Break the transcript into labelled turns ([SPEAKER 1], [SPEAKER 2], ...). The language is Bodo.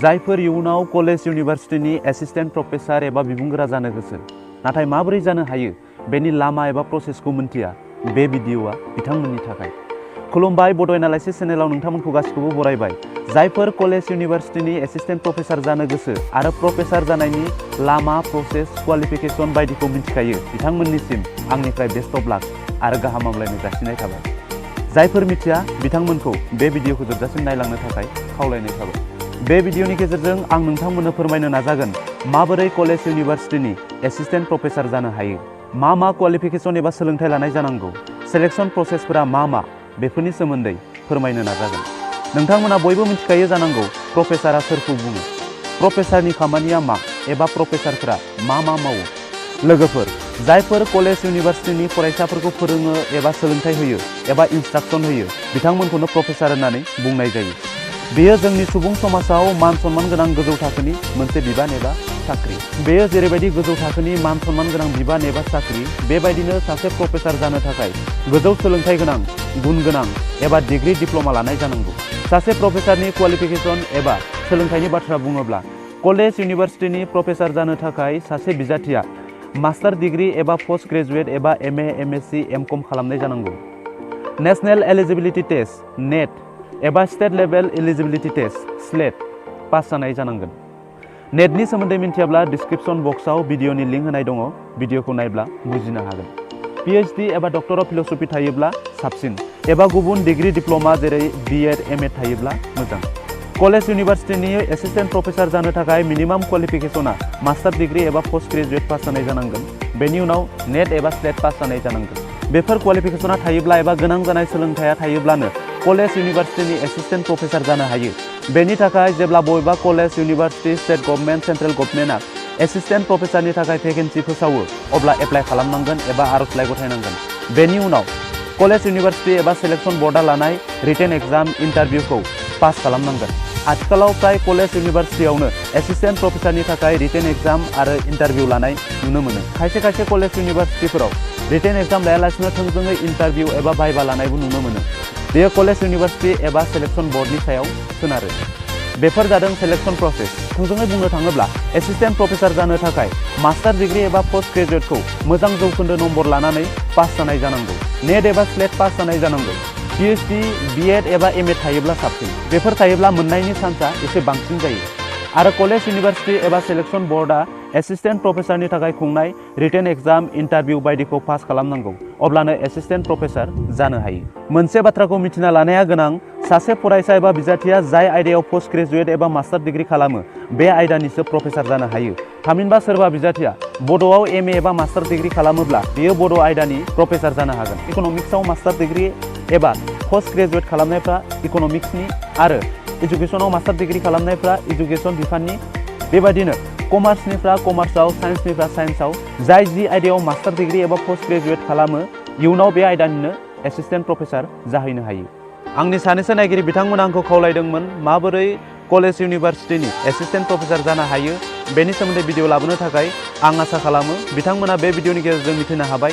[SPEAKER 1] जायफोर इयुनाव कलेज इउनिभार्सिटिनि एसिस्टेन्ट प्रफेसार एबा बिबुंगोरा जानो गोसो नाथाय माबोरै जानो हायो बेनि लामा एबा प्रसेसखौ मिन्थिया बे भिडिअआ बिथांमोननि थाखाय। खुलुमबाय, बड' एनालाइसिस चेनेलाव नोंथांमोनखौ गासिखौबो बरायबाय। जायफोर कलेज इउनिभार्सिटिनि एसिस्टेन्ट प्रफेसार जानो गोसो आरो प्रफेसार जानायनि लामा, प्रसेस, क्वालिफिकेशन बायदिखौ मिन्थिखायो बिथांमोननिसिम आंनिफ्राय बेस्ट अफ लाक आरो गाहाम हामलायनाय जासिनाय थाबाय। जायफोर मिथिया बिथांमोनखौ बे भिडिअखौ जोबजासिम नायलांनो थाखाय खावलायनाय थाबाय। बे भिडिअनि गेजेरजों आं नोंथांमोननो फोरमायनो नाजागोन माबोरै कलेज इउनिभार्सिटिनि एसिस्टेन्ट प्रफेसार जानो हायो, मा क्वालिफिकेशन एबा सोलोंथाइ लानाय जानांगौ, सिलेक्शन प्रसेसफोरा मा बेफोरनि सोमोन्दै फोरमायनो नाजागोन। नोंथांमोना बयबो मिथिखायो जानांगौ प्रफेसारा सोरखौ बुङो, प्रफेसारनि खामानिया मा एबा प्रफेसारफोरा मा मावो। लोगोफोर, जायफोर कलेज इउनिभार्सिटिनि फरायसाफोरखौ फोरोङो एबा सोलोंथाइ होयो एबा इन्सट्राक्शन होयो बिथांमोनखौनो प्रफेसार होननानै बुंनाय जायो। बेयो जोंनि सुबुं समाजाव मान सन्मान गोनां गोजौ थाखोनि मोनसे बिबान एबा साख्रि। बेयो जेरैबायदि गोजौ थाखोनि मान सन्मान गोनां बिबान एबा साख्रि, बेबायदिनो सासे प्रफेसार जानो थाखाय गोजौ सोलोंथाइ गोनां, गुन गोनां एबा डिग्री डिप्ल'मा लानाय जानांगौ। सासे प्रफेसारनि क्वालिफिकेशन एबा सोलोंथाइनि बाथ्रा बुङोब्ला कलेज इउनिभार्सिटिनि प्रफेसार जानो थाखाय सासे बिजाथिया मास्टार डिग्री एबा पोस्ट ग्रेजुएट एबा MA, MSc, MCom खालामनाय जानांगौ। नेशनेल एलिजिबिलिटि टेस्ट नेट एबा state level eligibility test SLET pass जानाय जानांगोन। नेटनि सोमोन्दै मिन्थियाब्ला डिस्क्रिप्शन बक्सआव भिडिअनि लिंक होनाय दङ, भिडिअखौ नायब्ला बुजिनो हागोन। PhD एबा डक्टर अफ फिल'सफि थायोब्ला साबसिन एबा गुबुन डिग्री डिप्ल'मा जेरै B.Ed, M.Ed थायोब्ला मोजां। कलेज इउनिभार्सिटिनि एसिस्टेन्ट प्रफेसार जानो थाखाय मिनिमाम क्वालिफिकेशना मास्टार डिग्री एबा पोस्ट ग्रेजुएट पास जानाय जानांगोन। बेनि उनाव नेट एबा स्लेट पास जानाय जानांगोन। बेफोर क्वालिफिकेशना थायोब्ला एबा गोनां जानाय सोलोंथाइया थायोब्लानो कलेज इउनिभार्सिटिनि एसिस्टेन्ट प्रफेसार जानो हायो। बेनि थाखाय जेब्ला बबेबा college university, state government, central गभर्नमेन्टआ एसिस्टेन्ट प्रफेसारनि थाखाय भेकेन्सि फोसावो अब्ला एप्लाइ खालामनांगोन एबा आर'जलाइ गथायनांगोन। बेनि उनाव कलेज इउनिभार्सिटि एबा सिलेक्शन बर्डआ लानाय रिटेन एग्जाम इन्टारभिउखौ पास खालामनांगोन। आथिखालाव फ्राय कलेज इउनिभार्सिटियावनो एसिस्टेन्ट प्रफेसारनि थाखाय रिटेन एग्जाम आरो इन्टारभिउ लानाय नुनो मोनो। खायसे कलेज इउनिभार्सिटिफोराव रिटेन एग्जाम लायालासिनो थोंजोङै इन्टारभिउ एबा भाइभा लानायबो नुनो मोनो। बेयो कलेज इउनिभार्सिटि एबा सिलेक्शन बर्डनि सायाव सोनारो। बेफोर जादों सिलेक्शन प्रसेस। थोंजोङै बुंनो थाङोब्ला एसिस्टेन्ट प्रफेसार जानो थाखाय मास्टार डिग्री एबा पोस्ट ग्रेजुएटखौ मोजां जौखोन्दो नम्बर लानानै पास जानाय जानांगौ। नेट एबा स्लेट पास जानाय जानांगौ। PhD, B.Ed एबा M.Ed थायोब्ला साबसिन। बेफोर थायोब्ला मोननायनि चान्सआ एसे बांसिन जायो। आरो कलेज इउनिभार्सिटि एबा सिलेक्शन बर्डआ एसिस्टेन्ट प्रफेसारनि थाखाय खुंनाय रिटेन एग्जाम, इन्टारभिउ बायदिखौ पास खालामनांगौ, अब्लानो एसिस्टेन्ट प्रफेसार जानो हायो। मोनसे बाथ्राखौ मिथिना लानाया गोनां, सासे फरायसा एबा बिजाथिया जाय आयदायाव पोस्ट ग्रेजुएट एबा मास्टार डिग्री खालामो बे आयदानिसो प्रफेसार जानो हायो। थामहिनबा सोरबा बिजाथिया बड'आव MA एबा मास्टार डिग्री खालामोब्ला बेयो बड' आयदानि प्रफेसार जानो हागोन। इक'नमिक्सआव मास्टार डिग्री एबा पोस्ट ग्रेजुएट खालामनायफ्रा इक'नमिक्सनि आरो इडुकेसनाव मास्टार डिग्री खालामनायफ्रा इडुकेसन बिफाननि, बेबायदिनो कमार्सनिफ्रा कमार्सआव, साइन्सनिफ्रा साइन्सआव जाय जि आयदायाव मास्टार डिग्री एबा पोस्ट ग्रेजुएट खालामो इयुनाव बे आयदानिनो एसिस्टेन्ट प्रफेसार जाहैनो हायो। आंनि सानैसो नायगिरि बिथांमोना आंखौ खावलायदोंमोन माबोरै कलेज इउनिभार्सिटिनि एसिस्टेन्ट प्रफेसार जानो हायो बेनि सोमोन्दै भिडिअ लाबोनो थाखाय। आं आसा खालामो बिथांमोना बे भिडिअनि गेजेरजों मिथिनो हाबाय।